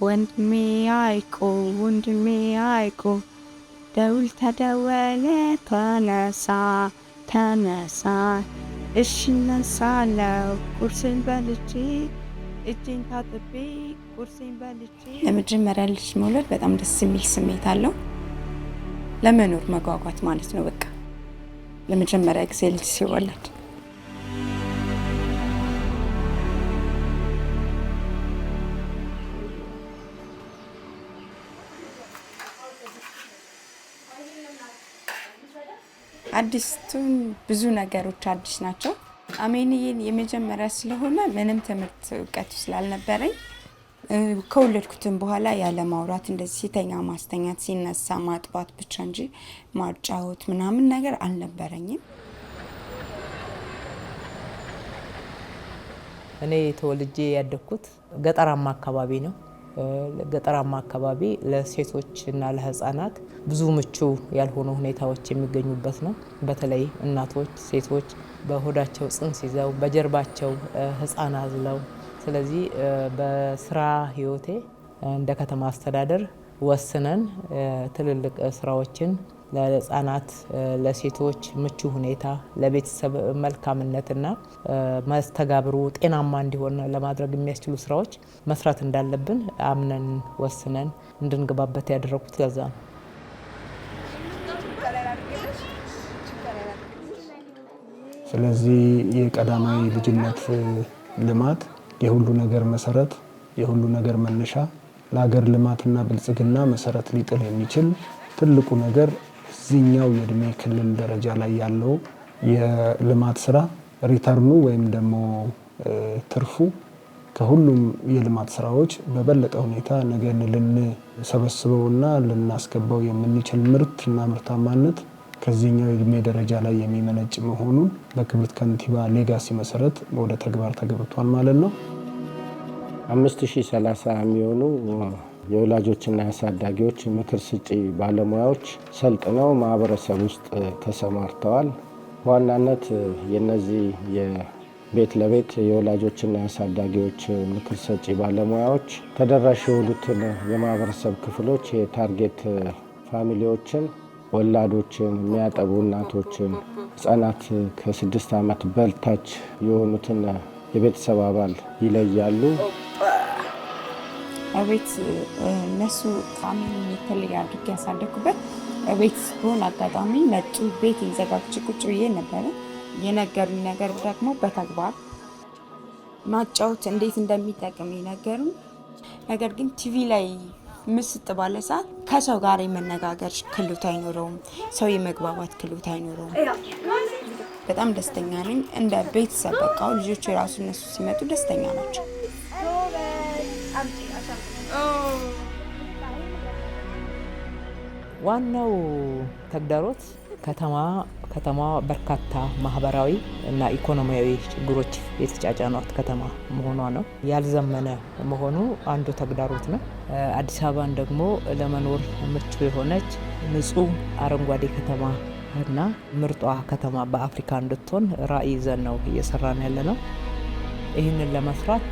ወንድሜ ያዕቆብ፣ ወንድሜ ያዕቆብ፣ ደውል ተደወለ፣ ተነሳ፣ ተነሳ። እሺ እነሳለሁ፣ ቁርሴን በልቼ፣ እጄን ታጥቤ፣ ቁርሴን በልቼ። ለመጀመሪያ ልጅ መውለድ በጣም ደስ የሚል ስሜት አለው። ለመኖር መጓጓት ማለት ነው። በቃ ለመጀመሪያ ጊዜ ልጅ ሲወለድ። አዲስቱን ብዙ ነገሮች አዲስ ናቸው። አሜንዬን የመጀመሪያ ስለሆነ ምንም ትምህርት እውቀቱ ስላልነበረኝ ከወለድኩትም በኋላ ያለ ማውራት እንደዚህ ሲተኛ ማስተኛት፣ ሲነሳ ማጥባት ብቻ እንጂ ማጫወት ምናምን ነገር አልነበረኝም። እኔ ተወልጄ ያደግኩት ገጠራማ አካባቢ ነው። ገጠራማ አካባቢ ለሴቶች እና ለሕፃናት ብዙ ምቹ ያልሆኑ ሁኔታዎች የሚገኙበት ነው። በተለይ እናቶች፣ ሴቶች በሆዳቸው ጽንስ ይዘው በጀርባቸው ሕፃን አዝለው። ስለዚህ በስራ ህይወቴ እንደ ከተማ አስተዳደር ወስነን ትልልቅ ስራዎችን ለህፃናት፣ ለሴቶች ምቹ ሁኔታ፣ ለቤተሰብ መልካምነትና መስተጋብሩ ጤናማ እንዲሆን ለማድረግ የሚያስችሉ ስራዎች መስራት እንዳለብን አምነን ወስነን እንድንገባበት ያደረኩት ለዛ ነው። ስለዚህ የቀዳማዊ ልጅነት ልማት የሁሉ ነገር መሰረት፣ የሁሉ ነገር መነሻ፣ ለሀገር ልማትና ብልጽግና መሰረት ሊጥል የሚችል ትልቁ ነገር እዚህኛው የእድሜ ክልል ደረጃ ላይ ያለው የልማት ስራ return ኑ ወይም ደግሞ ትርፉ ከሁሉም የልማት ስራዎች በበለጠ ሁኔታ ነገን ልንሰበስበውና ልናስገባው የምንችል ምርትና ምርታማነት ከዚህኛው የእድሜ ደረጃ ላይ የሚመነጭ መሆኑን በክብርት ከንቲባ legacy መሰረት ወደ ተግባር ተገብቷል ማለት ነው። 5030 የሚሆኑ የወላጆችና የአሳዳጊዎች ምክር ሰጪ ባለሙያዎች ሰልጥነው ማህበረሰብ ውስጥ ተሰማርተዋል። በዋናነት የነዚህ የቤት ለቤት የወላጆችና የአሳዳጊዎች ምክር ሰጪ ባለሙያዎች ተደራሽ የሆኑትን የማህበረሰብ ክፍሎች የ target family ዎችን፣ ወላዶችን፣ የሚያጠቡ እናቶችን፣ ህጻናት ከ6 ዓመት በታች የሆኑትን የቤተሰብ አባል ይለያሉ። እቤት እነሱ አሜንን የተለየ አድርጌ ያሳደግኩበት እቤት በሆነ አጋጣሚ መጡ። ቤት ዘጋግቼ ቁጭ ብዬ ነበረ። የነገሩኝ ነገር ደግሞ በተግባር ማጫወት እንዴት እንደሚጠቅም የነገሩኝ ነገር ግን ቲቪ ላይ ምስጥ ባለ ሰዓት ከሰው ጋር የመነጋገር ክህሎት አይኖረውም። ሰው የመግባባት ክህሎት አይኖረውም። በጣም ደስተኛ ነኝ። እንደ ቤተሰብ በቃ ልጆቹ የራሱ እነሱ ሲመጡ ደስተኛ ናቸው። ዋናው ተግዳሮት ከተማዋ በርካታ ማህበራዊ እና ኢኮኖሚያዊ ችግሮች የተጫጫኗት ከተማ መሆኗ ነው። ያልዘመነ መሆኑ አንዱ ተግዳሮት ነው። አዲስ አበባን ደግሞ ለመኖር ምቹ የሆነች ንጹህ አረንጓዴ ከተማ እና ምርጧ ከተማ በአፍሪካ እንድትሆን ራዕይ ይዘን ነው እየሰራን ያለ ነው። ይህንን ለመስራት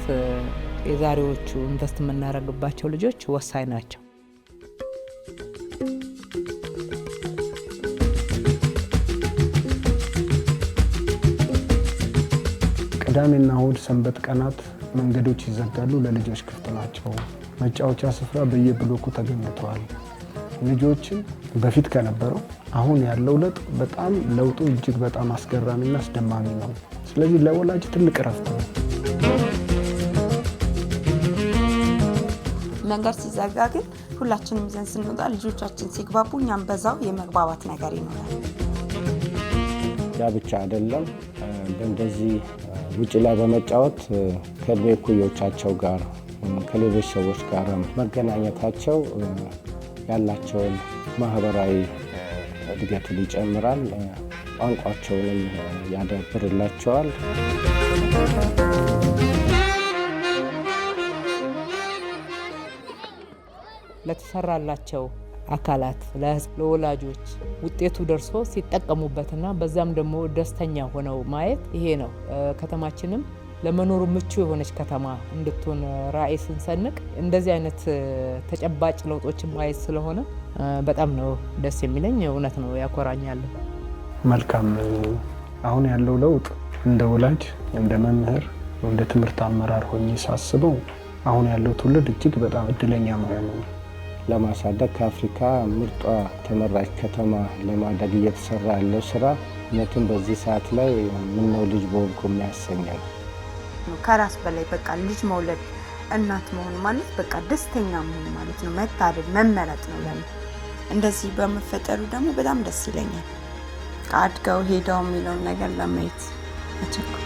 የዛሬዎቹ invest የምናደርግባቸው ልጆች ወሳኝ ናቸው። ቅዳሜና እሁድ ሰንበት ቀናት መንገዶች ይዘጋሉ፣ ለልጆች ክፍት ናቸው። መጫወቻ ስፍራ በየብሎኩ ተገንብተዋል። ልጆችን በፊት ከነበረው አሁን ያለው ለውጥ በጣም ለውጡ እጅግ በጣም አስገራሚና አስደማሚ ነው። ስለዚህ ለወላጅ ትልቅ እረፍት ነው። መንገድ ሲዘጋ ግን ሁላችንም ይዘን ስንወጣ ልጆቻችን ሲግባቡ እኛም በዛው የመግባባት ነገር ይኖራል። ያ ብቻ አይደለም። በእንደዚህ ውጭ ላይ በመጫወት ከእድሜ እኩዮቻቸው ጋር ከሌሎች ሰዎች ጋር መገናኘታቸው ያላቸውን ማህበራዊ እድገትን ይጨምራል። ቋንቋቸውንም ያዳብርላቸዋል። ለተሰራላቸው አካላት ለወላጆች ውጤቱ ደርሶ ሲጠቀሙበትና በዛም ደግሞ ደስተኛ ሆነው ማየት ይሄ ነው። ከተማችንም ለመኖር ምቹ የሆነች ከተማ እንድትሆን ራዕይ ስንሰንቅ እንደዚህ አይነት ተጨባጭ ለውጦችን ማየት ስለሆነ በጣም ነው ደስ የሚለኝ። እውነት ነው፣ ያኮራኛል። መልካም። አሁን ያለው ለውጥ እንደ ወላጅ፣ እንደ መምህር፣ እንደ ትምህርት አመራር ሆኜ ሳስበው አሁን ያለው ትውልድ እጅግ በጣም እድለኛ መሆኑ ነው። ለማሳደግ ከአፍሪካ ምርጧ ተመራጭ ከተማ ለማድረግ እየተሰራ ያለው ስራ እውነትም በዚህ ሰዓት ላይ ምነው ልጅ በሆንኩ የሚያሰኝ ነው። ከራስ በላይ በቃ ልጅ መውለድ፣ እናት መሆን ማለት በቃ ደስተኛ መሆን ማለት ነው። መታደል፣ መመረጥ ነው ለኔ። እንደዚህ በመፈጠሩ ደግሞ በጣም ደስ ይለኛል። አድገው ሄደው የሚለውን ነገር ለማየት አቸኩል